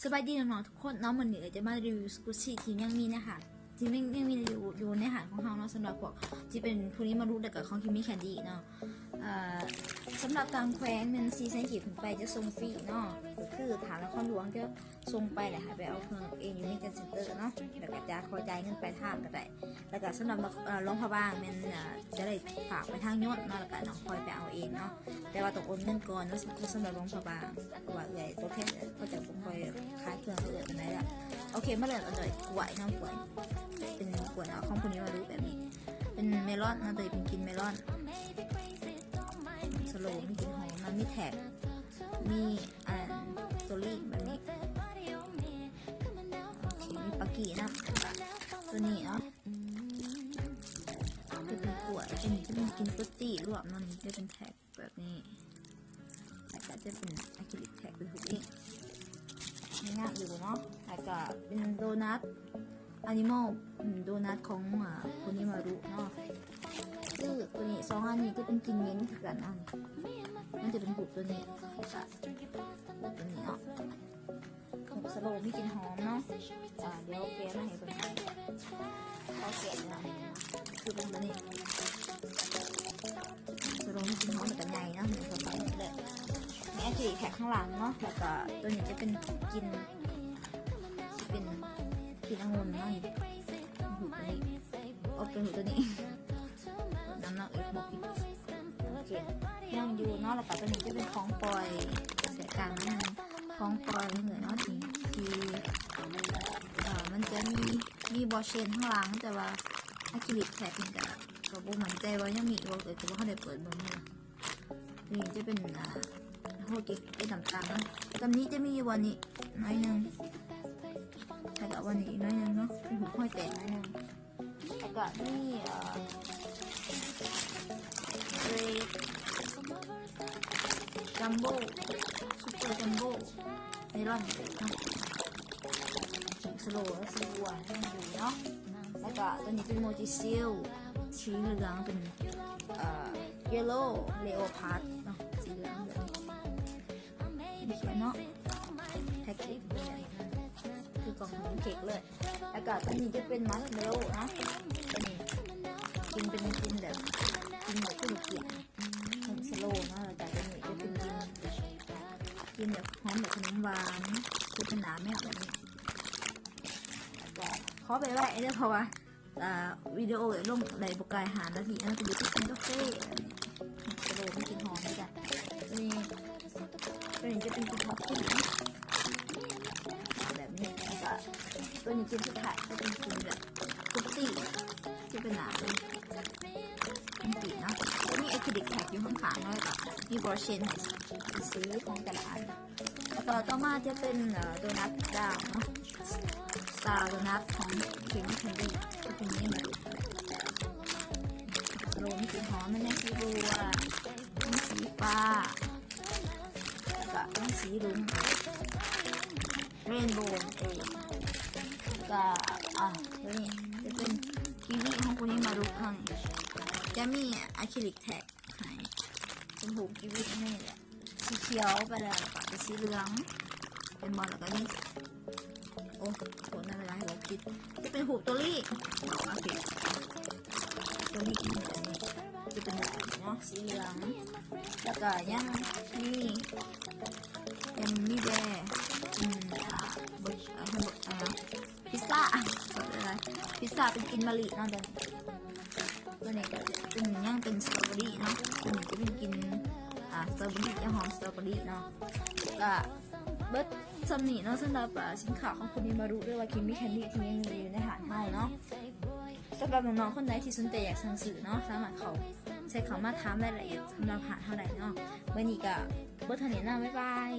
ສະບາຍດີນ້ອງໆທຸກຄົນເນາະ, ມື້ນີ້ເອື້ອຍຈະມາຣີວິວສະກຸດຊີທີ່ຍັງມີໃນຮ້ານ ທີ່ຍັງ ຍັງມີຢູ່ ຢູ່ໃນຮ້ານຂອງເຮົາເນາະ, ສຳລັບພວກທີ່ເປັນຄູນິມາຣຸ ແລ້ວກະຂອງຄິມມີແຄນດີເນາະ. ເອີ ສຳລັບຕ່າງແຂວງແມ່ນສີ່ແສນກີບຂຶ້ນໄປຈະສົ່ງຟຣີເນາະ, ກໍຄືຖ້ານະຄອນຫຼວງຈະສົ່ງໄປແລ້ວໃຫ້ໄປເອົາເຄື່ອງເອງຢູ່ເມກາເຊັນເຕີເນາະ, ແລ້ວກະຈະຂໍຈ່າຍເງິນປາຍທາງກໍໄດ້. ແລ້ວກະສຳລັບ ເອີ ຫຼວງພະບາງແມ່ນ ເອີ ຈະໄດ້ຝາກໄປທາງຍົນເນາະ, ແລ້ວກະນ້ອງຄອຍໄປເອົາເອງເນາະ, ແຕ່ວ່າຕ້ອງໂອນເງິນກ່ອນເນາະ. ສຳລັບຫຼວງພະບາງ ເພາະວ່າເອື້ອຍຕົວແທນເຂົາເຈົ້າບໍ່ຄ່ອຍຂາຍເຄື່ອງເອື້ອຍປານໃດລະ. ໂອເຄ ມາເລີ່ມອັນດ້ວຍກ້ວຍເນາະ, ກ້ວຍເປັນກ້ວຍຂອງຄູນິມາຣຸແບບນີ້ ເປັນເມລອນເນາະ, ໂຕນີ້ເປັນກິ່ນເມລອນ. ສະໂລ ມີກິ່ນຫອມ ມັນມີແທັກ ມີອັນໂຕລີແບບນີ້ ໂອເຄ ມີປາກີ້ນຳ. ໂຕນີ້ເນາະ ຈະເປັນກ້ວຍ ໂຕນີ້ຈະເປັນກິ່ນຟຣຸດຕີ້ລວມເນາະ, ນີ້ຈະເປັນແທັກແບບນີ້ ແລ້ວກະຈະເປັນອາຄຣິລິກແທັກເປັນຮູບນີ້ ງາມຢູ່ເນາະ. ແລ້ວກະເປັນໂດນັດ ອານິມໍ ອາ ໂດນັດຂອງ ອາ ຄູນິມາຣຸເນາະ, ຄືໂຕນີ້ ສອງອັນນີ້ຈະເປັນກິ່ນເໝັນຄືກັນເນາະ, ມັນຈະເປັນຮູບໂຕນີ້ ແລ້ວກະຮູບໂຕນີ້ເນາະ. ສະໂລມີກິ່ນຫອມເນາະ, ອາ ດຽວແກະມາໃຫ້ເບິ່ງ ຂໍແກະເນາະ, ຄືເບິ່ງໂຕນີ້ ສະໂລມີກິ່ນຫອມ ແລ້ວກະໃຫຍ່ເນາະ, ມີແອຄຣິລິກແທັກຂ້າງຫຼັງເນາະ, ແລ້ວກະໂຕນີ້ຈະເປັນກິ່ນ ເປັນກິ່ນອະງຸ່ນເນາະ, ຮູບໂຕນີ້ ໂອເຄ ຮູບໂຕນີ້ນຳເນາະ ເອັກໂບ ໂອເຄ ຍັງຢູ່ເນາະ. ແລ້ວກະໂຕນີ້ຈະເປັນຂອງປ່ອຍ ແສກາງມັນ ຂອງປ່ອຍເນາະ ທີ່ ທີ່ ເອີ ມັນຈະມີ ມີບອເຊັນຂ້າງຫຼັງ, ແຕ່ວ່າອາຄຣິລິກແທັກນີ້ກະ ກະບໍ່ໝັ້ນໃຈວ່າຍັງມີຢູ່ບໍ່, ເອື້ອຍກະບໍ່ທັນໄດ້ເປີດເບິ່ງເນາະ. ນີ້ຈະເປັນ ອາ ໂຮເກັດ ເປັນນ້ຳຕານເນາະ, ຕຳນີ້ຈະມີຢູ່ບ່ອນນີ້ໜ້ອຍໜຶ່ງ ແລ້ວກະບ່ອນນີ້ອີກໜ້ອຍໜຶ່ງເນາະ, ເປັນຮູບຮອຍແຕກໜ້ອຍໜຶ່ງ. ແລ້ວກະມີ ເອີ ເກຣບ ຈັມໂບ້ ຊຸບເປີຈັມໂບ້ ເມລອນເນາະ, ສະໂລ ແລະ ສີບົວຍັງຢູ່ເນາະ. ແລ້ວກະໂຕນີ້ເປັນໂມຈິຊິລ ສີເຫຼືອງ ເປັນ ເອີ ເຢໂລ ເລໂອພາດເນາະ, ສີເຫຼືອງແບບນີ້ ເຂຍນເນາະ, ແພັກເກຈເປັນແບບນີ້ ຄືກ່ອງຂອງເຄັກເລີຍ. ແລ້ວກະໂຕນີ້ຈະເປັນມັດເມໂລເນາະ, ໂຕນີ້ກິນເປັນກິນແບບ ກິນແບບກິນກິນ ຂອງສະໂລເນາະ. ແລ້ວກະໂຕນີ້ຈະເປັນກິນ ກິນແບບຫອມແບບຂະໜົມຫວານ ຄືເປັນໜ້າແມວແບບນີ້. ແລ້ວກະຂໍໄປໄວ້ເດີ ເພາະວ່າ ອ່າ ວິດີໂອລົງໄດ້ບໍ່ກາຍຫ້ານາທີເນາະ, ຈະຢູ່ທີ່ກິນກາເຟ ສະໂລມີກິ່ນຫອມເນາະ. ໂຕນີ້ ໂຕນີ້ຈະເປັນກິ່ນທອບປີ້ນເນາະ ແບບນີ້, ແລ້ວກະໂຕນີ້ກິ່ນສຸດທ້າຍຈະເປັນກິ່ນແບບຟຣຸດຕີ້ ຈະເປັນໜ້າເປັນ ເປັນປີເນາະ. ໂຕນີ້ອາຄຣິລິກແທັກຢູ່ຂ້າງໆເນາະ, ແລ້ວກະມີບຣອດເຊນໃຫ້ ເປັນສີຂອງແຕ່ລະອັນ. ແລ້ວກະຕໍ່ມາຈະເປັນ ເອີ ໂດນັດດາວເນາະ, ສະຕາໂດນັດຂອງຄິມແຄນດີ ຈະເປັນນີ້ເນາະ. ສະໂລມີສີຫອມ ມັນມີສີບົວ ມີສີຟ້າ ແລ້ວກະມີສີລຸງ ເຣນໂບ ເອີ ແລ້ວກະ ອ່າ ໂຕນີ້ຈະເປັນກີວີຂອງຄູນິມາຣຸເຮົານີ້ ຈະມີອາຄຣິລິກແທັກ ໃຫ້ ເປັນຮູບຊີວິດນີ້ແຫຼະ ສີຂຽວໄປແລ້ວ ແລ້ວກະເປັນສີເຫຼືອງ ເຫັນບໍ່? ແລ້ວກະນີ້ ໂອ້ ໂທດນະ ເວລາໃຫ້ເຮົາຄິດ ຈະເປັນຮູບໂຕລີ ເນາະ ໂອເຄ ໂຕລີ ຈະເປັນແບບນີ້ເນາະ ສີເຫຼືອງ ແລ້ວກະຍັງມີ ຍັງມີແບ ອືມ ອ່າ ເບິ່ງ ອ່າ ໃຫ້ເບິ່ງ ອ່າ ພິດຊາ ຂໍໂທດຫຼາຍໆ ພິດຊາເປັນກິ່ນມະລິເນາະ ໂຕນີ້ ໂຕນີ້ກໍເປັນ ຍັງເປັນສະຕໍເບີຣີເນາະ ໂຕນີ້ຈະເປັນກິ່ນ ອ່າ ສະຕໍເບີຣີ ຈະຫອມສະຕໍເບີຣີເນາະ ກະເບິດສ່ຳນີ້ເນາະ ສຳລັບ ອ່າ ສິນຄ້າຂອງຄູນິມາຣຸ ຫຼືວ່າຄິມມີແຄນດີ ທີ່ຍັງມີຢູ່ໃນຮ້ານເຮົາເນາະ. ສຳລັບນ້ອງໆຄົນໃດທີ່ສົນໃຈຢາກສັ່ງຊື້ເນາະ ສາມາດເຂົ້າ ແຊັດເຂົ້າມາຖາມລາຍລະອຽດສຳລັບຮ້ານເຮົາໄດ້ເນາະ. ມື້ນີ້ກະເບິດເທົ່ານີ້ເນາະ ບາຍບາຍ.